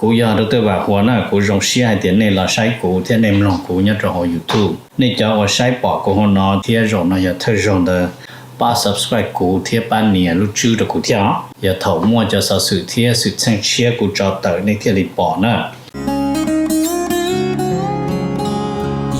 Kuv yog Dr. Vam Huas na, kuv zoo siab hais tias nej los saib kuv thiab nej mloog kuv nyob rau hauv YouTube. Nej cov uas saib pom kuv hauv no thiab zaum no yog thawj zaug ntawd, pab subscribe kuv thiab pab nias lub tswb rau kuv thiab os. Yog thaum muaj cov xov xwm thiab xwm txheej tshiab kuv tso tawm nej thiaj li pom na.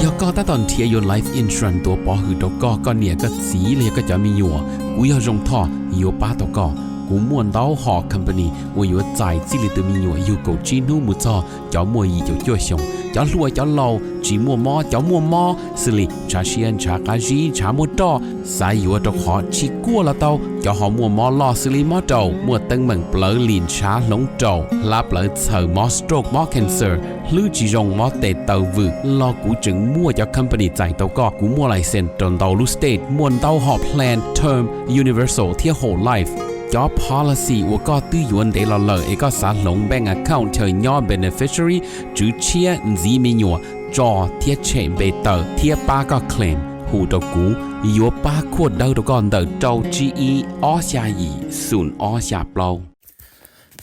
Yog koj tab tom nrhiav yuav life insurance tuav pov hwm rau koj, koj niam koj txiv los yog koj cov me nyuam, kuv yog Zoo Thoj yuav pab tau koj. Kuv muaj ntau hom company uas yuav txais txij li tus me nyuam yug kaum tsib hnub mus txog cov muaj yim caum cuaj xyoos, cov hluas cov laus, tsis muaj mob cov muaj mob, xws li ntshav siab ntshav qab zib ntshav muaj roj, xav yuav rau qhov tsis kuaj los tau, cov ho muaj mob loj xws li mob raum, muaj teeb meem plawv lim ntshav hloov raum, hlab plawv txhaws, mob stroke mob cancer, hlwb tsis zoo mob tes taw vwm los kuv tseem muaj cov company txais tau koj. Kuv muaj license rau ntau lub state, muaj ntau hom plan term, universal thiab whole life. Cov policy uas koj twb yuav ntev los lawm es koj xav hloov bank account chaw nyob beneficiary, tswv tshiab, ntxiv me nyuam, tso thiab tshem npe tawm thiab pab koj claim, hu rau kuv, yuav pab khuaj dawb rau koj ntawm rau tsib ib ob xya yim xoom ob xya plaub.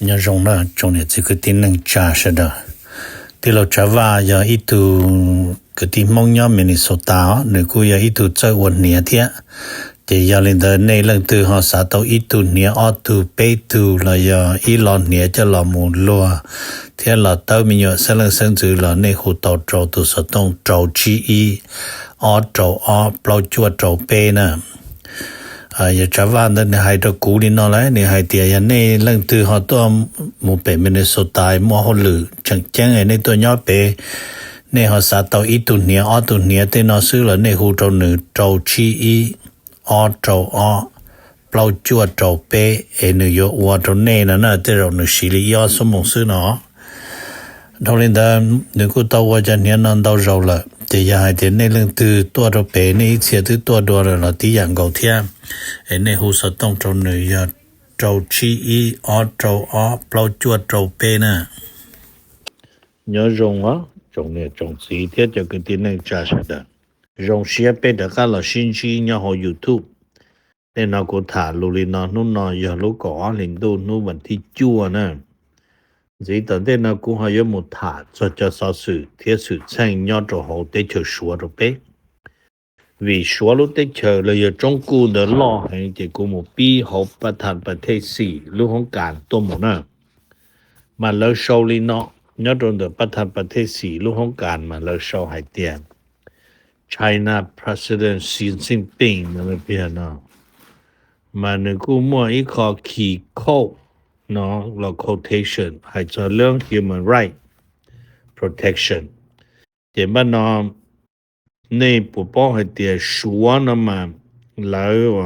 Nyob zoo na tsoom niam txiv kwv tij neej tsa sawv daws. Tij laug Tsav Vaj yog ib tug kwv tij Hmoob nyob Minnesota os, nws kuj yog ib tug txawj ua hniav thiab. Ces yog li ntawd nej leej twg ho xav tau ib tug hniav ob tug peb tug los yog ib lo hniav coj los mus luag thiab los tawb me nyuam xeeb leej xeeb ntxwv los nej hu tau rau tus xov tooj rau tsib ib ob rau ob plaub cuaj rau peb na. Yog Tsav Vaj ntawd nws hais rau kuv li no lawm, nws hais tias yog nej leej twg ho tuaj mus pem Minnesota muaj hauj lwm tseem ceeb nej tuaj nyob pem, nej ho xav tau ib tug hniav ob tug hniav tej no xwb los nej hu rau nws rau tsib ib ob rau ob plaub cuaj rau peb es nws yuav ua rau nej no na, tej zaum nws siv li ib ob xuab moos xwb no. Dhau li ntawd nws kuj tau ua cov hniav no ntau zaus lawm, ces yog hais tias nej leej twg tuaj rau pem nej ib txhia twb tuaj dua lawm los tib yam nkaus thiab, es nej hu xov tooj rau nws yog rau tsib ib ob rau ob plaub cuaj rau peb na. Nyob zoo os tsoom niam tsoom txiv thiab cov kwv tij neej tsa sawv daws. Zoo siab peb rov qab los sib ntsib nyob hauv YouTube. Tej no kuv tham lus li no hnub no yog lub kaum ob hlis ntuj hnub vas thib cuaj na. Ntxiv tom ntej no kuv ho yuav mus tham txog cov xov xwm thiab xwm txheej nyob rau hauv teb chaws Suav rau peb. Vim Suav lub teb chaws los yog tsoob kuj ntawd loj heev ces kuv mus pib hauv Pab Thas Pas Thej Xis lub hoob kas tuaj mus na. Mas lawv sau li no, nyob rau ntawm Pab Thas Pas Thej Xis lub hoob kas mas lawv sau hais tias China President Xi Jinping no, mas nws kuj muaj ib qho key quote no los quotation hais txog lub human right protection. Ces npaj no nej puas paub hais tias Suav no mas lawv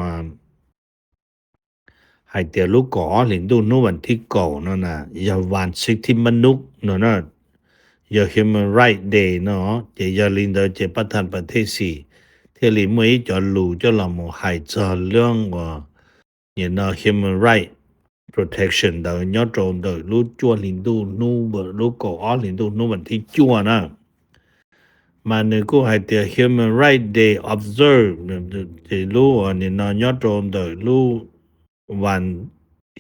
hais tias lub kaum ob hlis ntuj hnub vas thib kaum no na yog vas xib thib mab nub no na, yog Human Rights Day no, ces yog li ntawd ces Pab Thas Pas Thej Xis thiaj li muaj ib cov lus coj los mus hais txog lub uas nim no human right protection ntawd nyob rau ntawm lub cuaj hlis ntuj hnub, lub kaum ob hlis ntuj hnub vas thib cuaj na. Mas nws kuj hais tias Human Rights Day observe, ces lub uas nim no nyob rau ntawm lub vas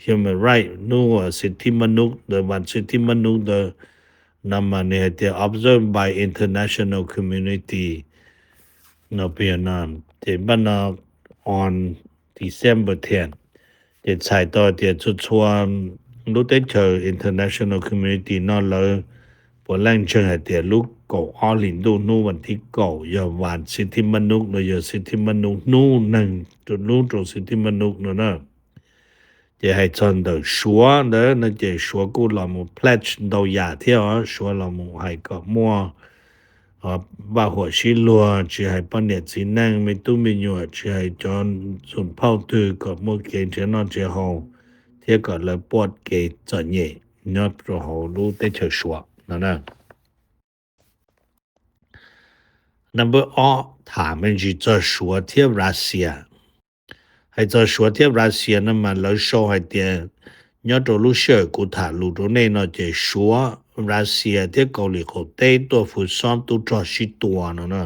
human right, hnub uas xib thib mab nub ntawd, vas xib thib mab nub ntawd no mas nws hais tias observed by international community no, ces npaj no on December ten, ces txhais tau tias txhua txhua lub teb chaws international community no lawv puav leej ntseeg hais tias lub kaum ob hlis ntuj hnub vas thib kaum yog vas xib thib mab nub los yog xib thib mab nub hnub, neeg hnub rau xib thib mab nub no na. Ces hais txog ntawm Suav ntawd no ces Suav kuj los mus pledge ntau yam thiab os, Suav los mus hais kom muaj vaj huam sib luag, tsis hais poj niam txiv neej, me tub me nyuam, tsis hais cov xum phauj twg kom muaj kev nrhiav noj nrhiav haus thiab kom lawv puaj kev txom nyem nyob rau hauv lub teb chaws Suav no na. Number ob, tham me ntsis txog Suav thiab Russia. Hais txog Suav thiab Russia no mas lawv sau hais tias nyob rau lub sij hawm kuv tham lus rau nej no ces Suav, Russia thiab Kaus Lim qaum teb tuaj fuv xob tub rog sib tua no na.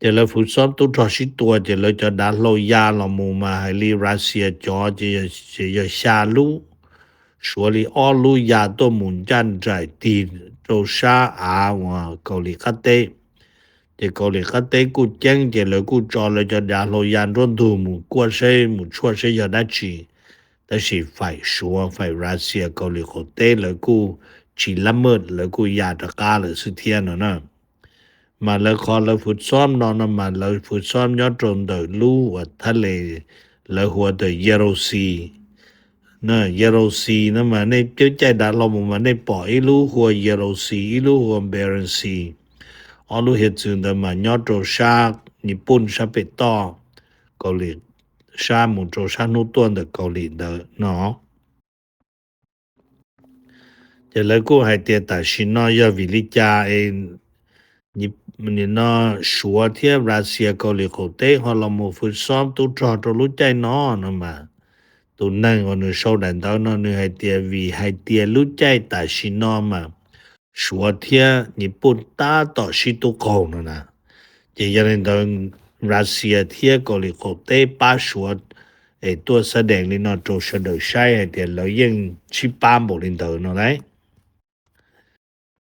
Ces lawv fuv xob tub rog sib tua ces lawv cov dav hlau ya los mus mas hais li Russia cov ces yog xya lub, Suav li ob lub ya tuaj mus ncaj nraim tig rau sab av uas Kaus Lim qab teb. Ces Kaus Lim qab teb kuj ceeb, ces lawv kuj tso lawv cov dav hlau ya nruab ntug mus kuaj seb, mus tshuaj seb yog dab tsi. Tab sis faim Suav, faim Russia, Kaus Lim qaum teb lawv kuj tsis lab maj, lawv kuj ya rov qab lawm xwb thiab no na. Mas lawv qhov lawv fwv xob no no mas lawv fwv xob nyob rau ntawm lub uas thab le lawv hu ua the Yellow Sea. Yellow Sea no mas nej cab caij dav hlau mus mas nej pom ib lub hu ua Yellow Sea, ib lub hu ua Bering Sea. Ob lub hiav txwv ntawd mas nyob rau sab Nyij Pooj sab pem toj Kaus Lim, sab mus rau sab hnub tuaj ntawm Kaus Lim ntawd no. Ces lawv kuj hais tias tam sim no yog vim li cas es nim no Suav thiab Russia Kaus Lim qaum teb ho los mus fwv xob tub rog rau lub caij no no mas, tus neeg uas nws sau daim ntawv no nws hais tias vim hais tias lub caij tam sim no mas Suav thiab Nyij Pooj tab tom sib tub qaug no na. Ces yog li ntawd Russia thiab Kaus Lim qaum teb pab Suav es tuaj xab dees li no rau sawv daws saib hais tias lawv yeej sib pab npaum li ntawd no lauj.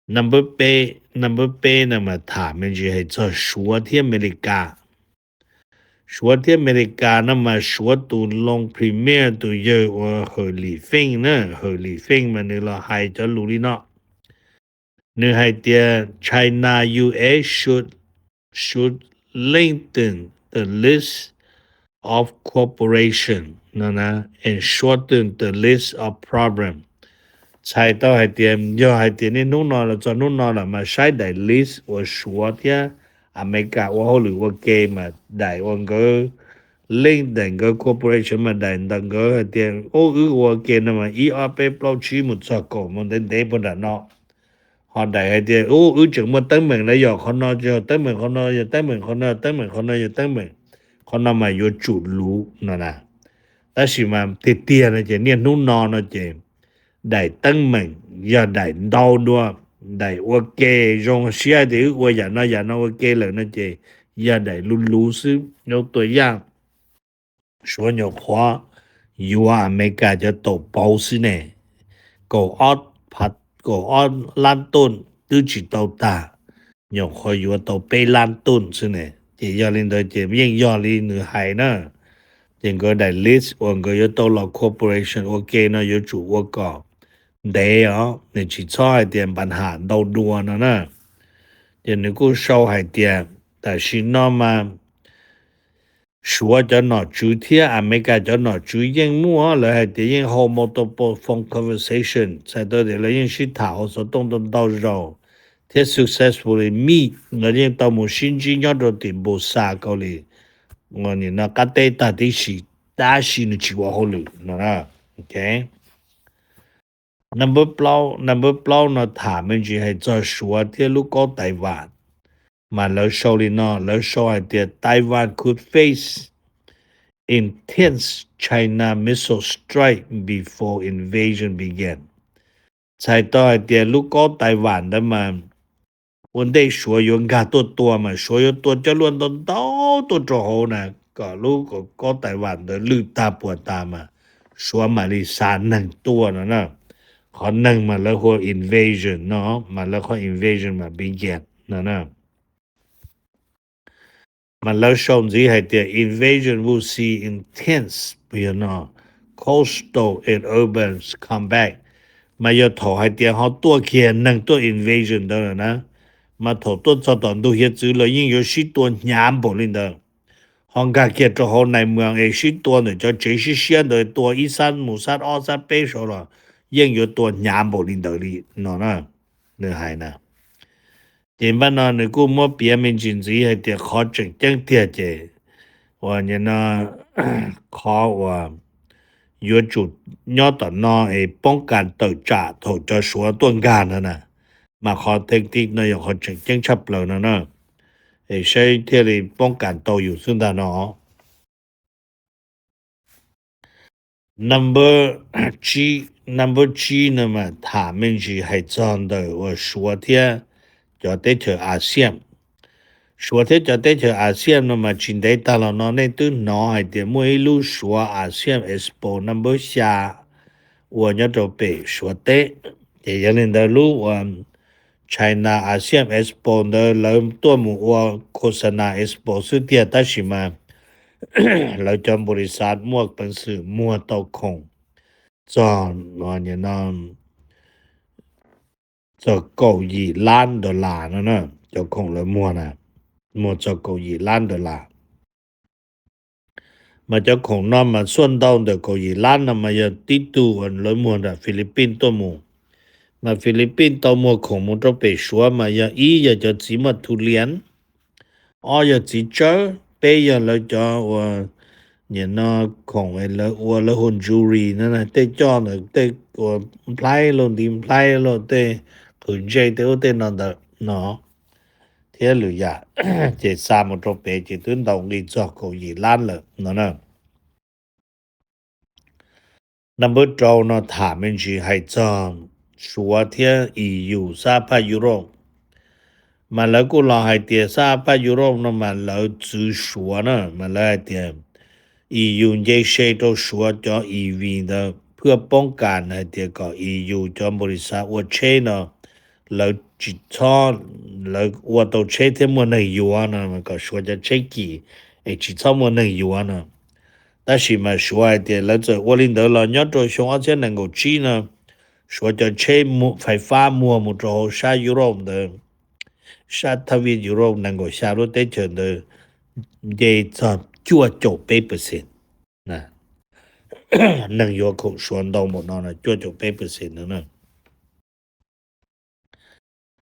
Number peb, number peb no mas tham me ntsis hais txog Suav thiab Amelikas. Suav thiab Amelikas no mas Suav tus long premier tus yawg ua Hawm Lim Feej na, Hawm Lim Feej mas nws los hais cov lus li no. Nws hais tias China U S should, should lengthen the list of cooperation no na, and shorten the list of problem. Txhais tau hais tias yog hais tias niaj hnub no los txog hnub no lawm mas saib daim list uas Suav thiab Amelikas ua hauj lwm ua ke mas daim uas nkawd lengthen nkawd cooperation mas daim ntawm nkawd hais tias ub wb ua ke no mas ib ob peb plaub tsib mus txog kaum mus ntev ntev puag nram no. Ho daim hais tias ub wb tseem muaj teeb meem lawm yog qhov no, yog teeb meem qhov no, yog teeb meem qhov no, teeb meem qhov no, yog teeb meem qhov no mas yuav tsum luv no na. Tab sis mas tiag tiag no ces niaj hnub no no ces daim teeb meem yog daim ntau dua, daim ua ke zoo siab tias wb ua yam no yam no ua ke lawm no ces yog daim luv luv xwb. Ua tua yaj, Suav nyuam qhuav yuav Amelikas cov tau pauv xwb ne, kaum ob, kaum ob lab tuj twb tsis tau tag, nyuam qhuav yuav tau peb lab tuj xwb ne. Ces yog li ntawd ces yeej yog li nws hais na. Ces nkawd daim list uas nkawd yuav tau los cooperation ua ke no yuav tsum ua kom ntev os, nws tsis txhob hais tias npas ham ntau dua no na. Ces nws kuj sau hais tias tam sim no mas Suav cov nom tswv thiab Amelikas cov nom tswv yeej muaj, lawv hais tias yeej hold multiple phone conversation, txhais tau tias lawv yeej sib tham hauv xov tooj ntau ntau zaus thiab successfully meet, lawv yeej tau mus sib ntsib nyob rau tim Busan Kaus Lim no qab teb tag tib si, tab sis nws tsis ua hauj lwm no. Number plaub, number plaub no tham me ntsis hais txog Suav thiab lub kaub Taiwan. Mas lawv sau li no, lawv sau hais tias Taiwan could face intense China missile strike before invasion begin. Txhais tau hais tias lub kaub Taiwan ntawd mas ua ntej Suav yuav nkag tuaj tua mas Suav yuav tua cov luaj ntau ntau tuaj rau hauv na, kom lub kaub Taiwan ntawd lwj tag puas tas mas Suav mam li xa neeg tuaj no na. Qhov neeg mas lawv hu ua invasion no, mas lawv qhov invasion mas begin no na. Mas lawv sau ntxiv hais tias invasion would see intense, yog no, coastal and urban combat. Mas yog thaum hais tias ho tuaj kiag neeg tuaj invasion ntawd lawm na, mas thaum tuaj txog tom ntug hiav txwv los yeej yuav sib tua hnyav npaum li ntawd. Ho nkag kiag rau hauv nais muas es sib tua ntawm cov tsev siab siab ntawd, tua ib xab mus xab ob xab peb saud los yeej yuav tua hnyav npaum li ntawd li no na, nws hais na. Ces npaj no nws kuj muab piav me ntsis ntxiv hais tias qhov tseem ceeb tiag ces uas no, qhov uas yuav tsum nyob tom no es poob kas tawm tsam thaum cov Suav tuaj nkag no na, mas qhov tactic no yog qhov tseem ceeb tshaj plaws no na, es saib thiaj li poob kas tau yus xwb ntag no. Number tsib, number tsib no mas tham me ntsis hais txog ntawm uas Suav thiab cov teb chaws ASEAN. Suav thiab cov teb chaws ASEAN no mas tsis ntev tag los no nej twb hnov hais tias muaj ib lub Suav ASEAN Expo number xya ua nyob rau pem Suav teb. Ces yog li ntawd lub uas China ASEAN Expo ntawd lawv tuaj mus ua khos xa nas Expo xwb tiag, tab sis mas lawv cov npaus lis xav muaj peev xwm muag tau khoom txog no txog kaum yim lab dollar no na. Cov khoom lawv muag na, muag txog kaum yim lab dollar. Mas cov khoom no mas xuaj ntau ntawm kaum yim lab no mas yog tib tug uas lawv muag nram Philippines tuaj mus. Mas Philippines tau muag khoom mus rau pem Suav mas yog ib yog cov txiv muaj thu lias, ob yog txiv tsawb, peb yog lawv cov uas nim no khoom lawv ua lawv hu jewelry no, tej coj ntawm tej uas nplhaib lauj, ntiv nplhaib lauj, tej qhwv ntsej tej ub tej no ntawd no thiab lwm yam. Ces xa mus rau pem ces twb ntaus nqi txog kaum yim lab lawm no na. Number rau no tham me ntsis hais txog Suav thiab E U, sab phaj Europe. Mas lawv kuj los hais tias sab phaj Europe no mas lawv txwv Suav na, mas lawv hais tias E U nce se rau Suav cov E V ntawd phwj poob kas hais tias kom E U cov npaus lis xav ua tsheb no lawv tsis txhob, lawv ua tau tsheb thiab muaj neeg yuav no, kom Suav cov tsheb kim es tsis txhob muaj neeg yuav no. Tab sis mas Suav hais tias lawv txawm ua li ntawd los nyob rau xyoo ob txhiab nees nkaum tsib no, Suav cov tsheb fais fab muag mus rau hauv sab Europe ntawd, sab thaj vij Europe nees nkaum xya lub teb chaws ntawd nce txog cuaj caum peb percent. Neeg yuav khoom Suav ntau npaum no cuaj caum peb percent no na.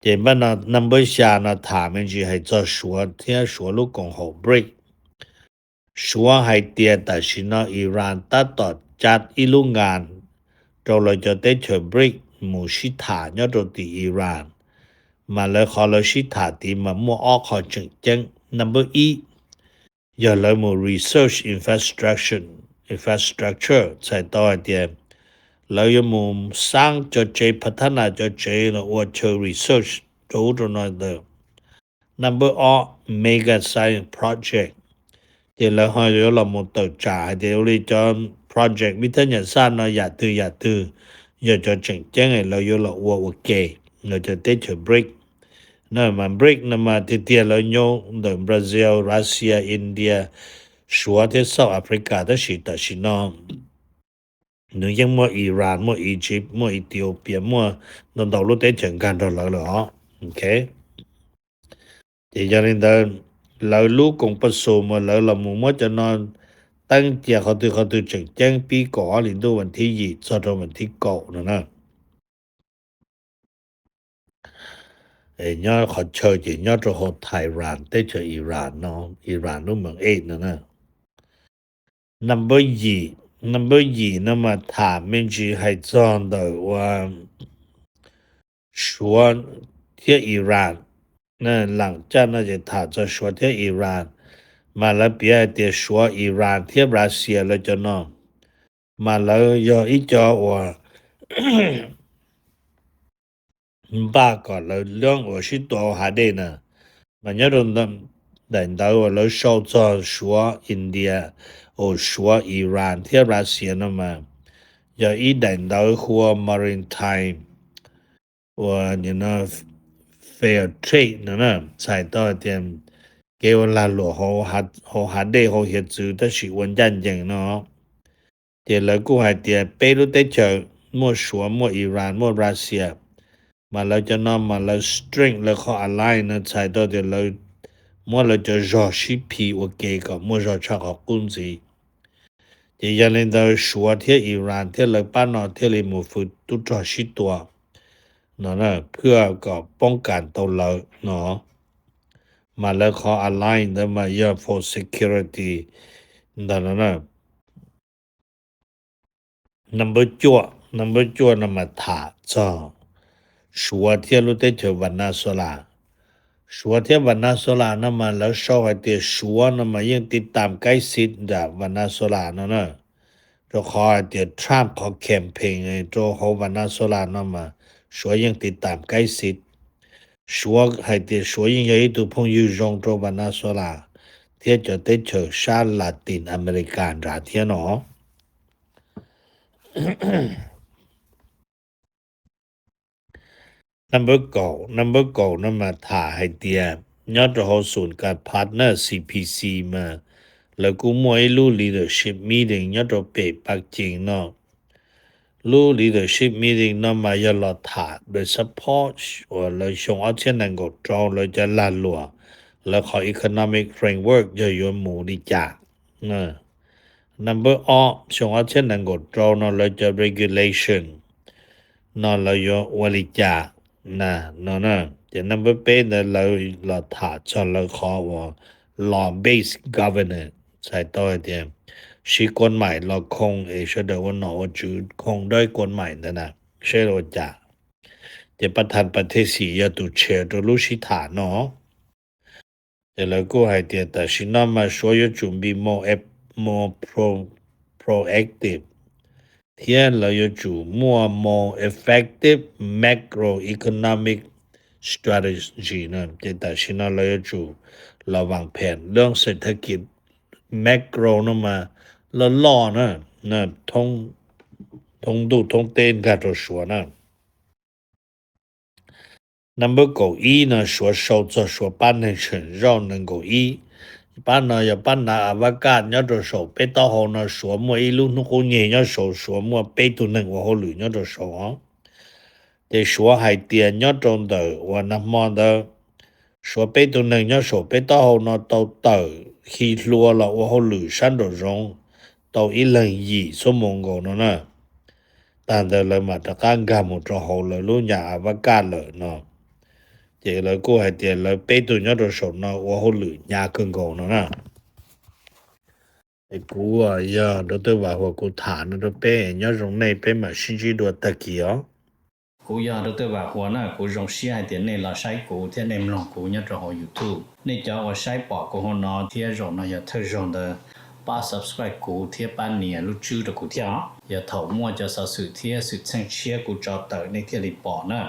Ces npaj no number xya no tham me ntsis hais txog Suav thiab Suav lub koom haum BRICS. Suav hais tias tam sim no Iran tab tom ca ib lub nkas rau lawv cov teb chaws BRICS mus sib tham nyob rau tim Iran, mas lawv qhov lawv sib tham tid mas muaj ob qho tseem ceeb. Number ib, yog lawv mus research infrastructure, infrastructure txhais tau hais tias lawv yuav mus xab cov tsev, phav thab nas cov tsev los ua chaw research rau ub rau no ntawd. Number ob, mega science project, ces lawv ho yuav los mus tawm tsam hais tias ua li cov project vib thab nyam xaj no yam twg yam twg yog cov tseem ceeb lawv yuav los ua ua ke lawv cov teb chaws BRICS. Mas BRICS no mas tiag tiag lawv nyob ntawm Brazil, Russia, India, Suav thiab South Africa, tab sis tam sim no nws yeej muaj Iran, muaj Egypt, muaj Ethiopia, muaj ntau ntau lub teb chaws nkag nrog lawv lawm os. Ces yog li ntawd, lawv lub koom paj xus mas lawv los mus muab cov no teeb cia qhov twg qhov twg tseem ceeb pib kaum ob hlis ntuj vas thib yim txog rau vas thib kaum no na. Nyob qhov chaw ces nyob rau hauv Tehran, teb chaws Iran no, Iran lub moos ej no na. Number yim, number yim no mas tham me ntsis hais txog ntawm ua Suav thiab Iran. Lam caj no ces tham txog Suav thiab Iran, mas lawv piav hais tias Suav, Iran thiab Russia lawv cov no mas lawv yog ib co uas npaj kom lawv loob uas sib tua hauv hav dej na. Mas nyob rau daim ntawv uas lawv sau txog Suav, India, uas Suav, Iran thiab Russia no mas yog ib daim ntawv hu ua maritime uas fair trade no na, txhais tau hais tias kev ua lag luam hauv hav dej hauv hiav txwv tab sis ua ncaj ncees no. Ces lawv kuj hais tias peb lub teb chaws muaj Suav, muaj Iran, muaj Russia, mas lawv cov no mas lawv strength lawv qhov alliance no txhais tau tias lawv muab lawv cov zog sib phi ua ke kom muaj zog tshaj qhov qub ntxiv. Ces yog li ntawd Suav thiab Iran thiab lawv pab no thiaj li mus fwv tub rog sib tua no, phwj kom poob kas tau lawv no. Mas lawv qhov alliance ntawd mas yog for security ntag no na. Number cuaj, number cuaj no mas tham txog Suav thiab lub teb chaws Venezuela. Suav thiab Venezuela no mas lawv sau hais tias Suav no mas yeej tiv tam kaib xiv nram Venezuela no na. Rau qhov hais tias Trump qhov campaign rau hauv Venezuela no mas Suav yeej tiv tam kaib xiv. Suav hais tias Suav yeej yog ib tug phooj ywg zoo rau Venezuela thiab cov teb chaws sab Latin America nrad thiab no. Number kaum, number kaum no mas tham hais tias nyob rau hauv Sungkar Park na, C P C mas lawv kuj muaj ib lub leadership meeting nyob rau pem Pakistan no. Lub leadership meeting no mas yog los tham the support uas lawv xyoo ob txhiab nees nkaum rau lawv cov lag luam, lawv qhov economic framework yog yuav mus li cas. Number ob, xyoo ob txhiab nees nkaum rau no lawv cov regulation no lawv yuav ua li cas na, no na. Ces number peb ntawd lawv los tham txog lawv qhov uas law based governance, txhais tau hais tias siv kuab maim los khoo es sawv daws ua nom ua tswv khoo dawb kuab maim ntawd na, seb ua cas. Ces pab thas pas thej xim yog tus chair rau lub sib tham no. Ces lawv kuj hais tias tam sim no mas Suav yuav tsum be more, more proactive, thiab lawv yuav tsum muaj more effective macroeconomic strategy na. Ces tam sim no lawv yuav tsum los vam phem lub xeem thab kis macro no mas loj loj na, thoob ntuj thoob teb nkag rau Suav na. Number kaum ib no Suav sau txog Suav pab neeg tseem zauj nees nkaum ib. Pab no yog pab nav avakaj nyob rau saum peb taub hau no, Suav muaj ib lub hnub qub nyeg nyob saud, Suav muaj peb tug neeg ua hauj lwm nyob rau saud os. Ces Suav hais tias nyob rau ntawm uas nag hmo ntawd, Suav peb tug neeg nyob saum peb taub hau no tau tawm hi hlua los ua hauj lwm sab nraum zoov tau ib leeg yim xuab moos nkaus no na. Tag ntawd lawv mam rov qab nkag mus rau hauv lawv lub nyam avakaj lawm no. Ces lawv kuj hais tias lawv peb tug nyob rau saum no ua hauj lwm hnyav kawg nkaus no na. Es kuv yog Dr. Vam Huas, kuv tham no rau peb, nyob zoo nej, peb mam sib ntsib dua tag kis os. Kuv yog Dr. Vam Huas na, kuv zoo siab hais tias nej los saib kuv thiab nej mloog kuv nyob rau hauv YouTube. Nej cov uas saib pom kuv hauv no thiab zaum no yog thawj zaug ntawd, pab subscribe kuv thiab pab nias lub tswb rau kuv thiab os. Yog thaum muaj cov xov xwm thiab xwm txheej tshiab kuv tso tawm nej thiaj li pom na.